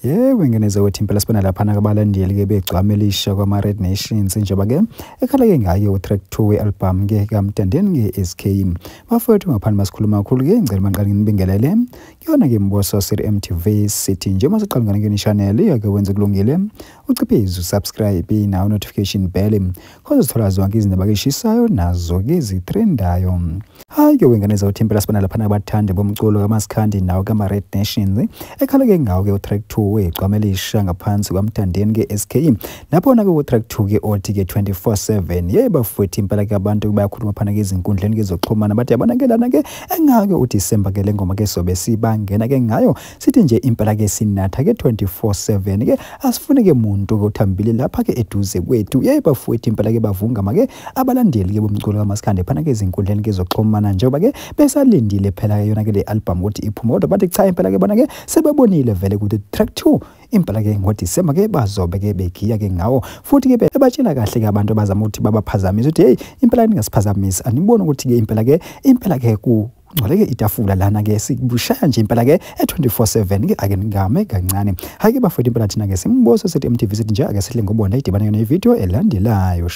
Yebo, ngeneze ukuthi impela sibona laphana kabalandeli-ke begcwama elisha kwama-Red Nations njengoba-ke ekhala-ke ngayo u-track 2 we-album-ke kaMthandeni-ke SK. Bafowethu, ngaphandle masikhuluma kakhulu-ke, ngicela manqale nginibingelele kuyona-ke Mboso Siri MTV. Sithi njengoba siqala ngane kuyona i-channel ake wenze kulungile, uciphize usubscribe nawo notification bell khoze zithola zonke izindaba eshisayo nazo-ke zitrendayo. Hayi-ke wenganeza ukuthi impela sibona laphana abathandi bomculo kaMasikhandi nawo kama-Red Nations ekhala-ke ngawo-ke u-track 2 wegcwama elisha ngaphansi kwaMthandeni-ke SK. Naphona-ke u-track 2-ke othi-ke 24/7. Yeyi bafowethu, impela-ke abantu bayakhuluma phana-ke ezinkundleni-ke zokuxhumana, bathi yabona-ke lana-ke engake uDisemba-ke le ngoma-ke sobe sibangena-ke ngayo. Sithi nje impela-ke sinatha-ke 24/7-ke, asifune-ke muntu-ke uthambile lapha-ke eduze kwethu. Yeyi bafowethu, impela-ke bavungama-ke abalandeli-ke bomculo kaMasikhandi phana-ke ezinkundleni-ke zokuxhumana njengoba-ke besalindile phela yona-ke le album ukuthi iphume, kodwa bathi cha, impela-ke bona-ke sebebonile vele ukuthi track 2 impela-ke ngoDisemba-ke bazobe-ke begiya-ke ngawo. Futhi-ke bebatshela kahle-ke abantu abazama ukuthi babaphazamise ukuthi hey, impela ningasiphazamisi, aniboni ukuthi-ke impela-ke kungcwele-ke itafula lana-ke, sikushaya nje impela-ke e-24/7 ke, ake ningame kancane. Hhayi-ke bafowethu, impela thina-ke Simboso sithi MTV, sithi nje ake sihle ngobonda idibane yona ividiyo elandelayo.